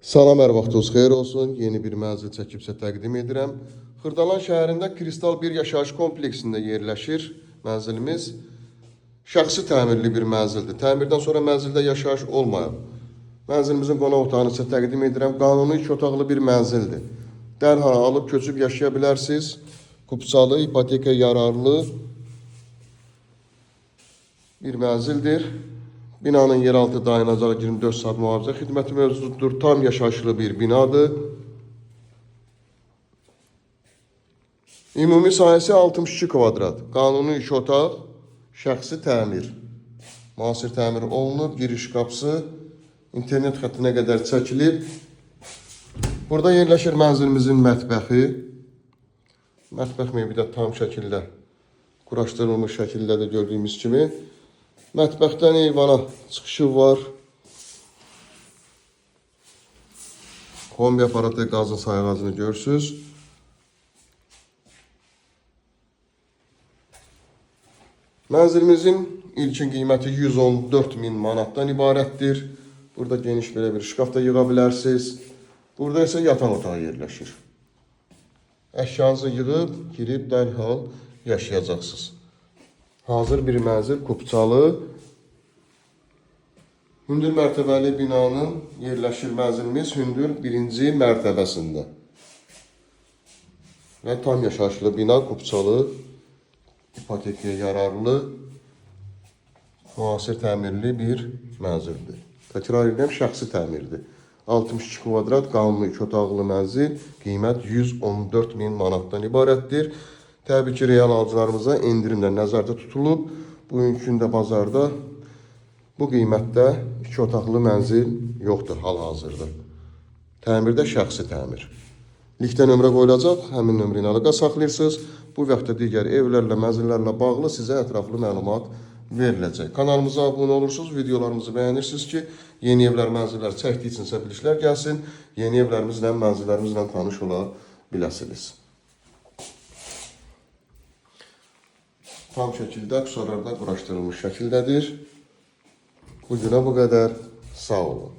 Salam, hər vaxtınız xeyir olsun. Yeni bir mənzil çəkib sizə təqdim edirəm. Xırdalan şəhərində Kristal bir yaşayış kompleksində yerləşir mənzilimiz. Şəxsi təmirli bir mənzildir. Təmirdən sonra mənzildə yaşayış olmayıb. Mənzilimizin qonaq otağını sizə təqdim edirəm. Qanuni iki otaqlı bir mənzildir. Dərhal alıb köçüb yaşaya bilərsiniz. Kupçalı, ipoteka yararlı bir mənzildir. Binanın yeraltı dayanacağı 24 saat mühafizə xidməti mövcuddur. Tam yaşayışlı bir binadır. Ümumi sahəsi 62 kvadrat. Qanuni iki otaq, şəxsi təmir. Müasir təmir olunub, giriş qapısı internet xəttinə qədər çəkilib. Burada yerləşir mənzilimizin mətbəxi. Mətbəx mebeli də tam şəkildə quraşdırılmış şəkildə də gördüyümüz kimi. Mətbəxdən eyvana çıxışı var. Kombi aparatı, qazın sayğacını görürsünüz. Mənzilimizin ilkin qiyməti 114 min manatdan ibarətdir. Burada geniş belə bir şkaf da yığa bilərsiniz. Burada isə yataq otağı yerləşir. Əşyanızı yığıb, girib dərhal yaşayacaqsınız. Hazır bir mənzil, kupçalı. Hündür mərtəbəli binanın yerləşir mənzilimiz hündür birinci mərtəbəsində. Və tam yaşayışlı bina, kupçalı, ipotekaya yararlı, müasir təmirli bir mənzildir. Təkrar edirəm, şəxsi təmirdir. 62 kvadrat qanuni iki otaqlı mənzil, qiymət 114 min manatdan ibarətdir. Təbii ki, real alıcılarımıza endirim də nəzərdə tutulub. Bugünkü gündə bazarda bu qiymətdə iki otaqlı mənzil yoxdur hal-hazırda. Təmirdə şəxsi təmir. Linkdə nömrə qoyulacaq, həmin nömrə ilə əlaqə saxlayırsınız. Bu və yaxud da digər evlərlə, mənzillərlə bağlı sizə ətraflı məlumat veriləcək. Kanalımıza abunə olursunuz, videolarımızı bəyənirsiniz ki, yeni evlər, mənzillər çəkdiyi üçün sizə bilişlər gəlsin, yeni evlərimizlə, mənzillərimizlə tanış ola biləsiniz. Tam şəkildə, qüsurlarda quraşdırılmış şəkildədir. Bu günə bu qədər. Sağ olun.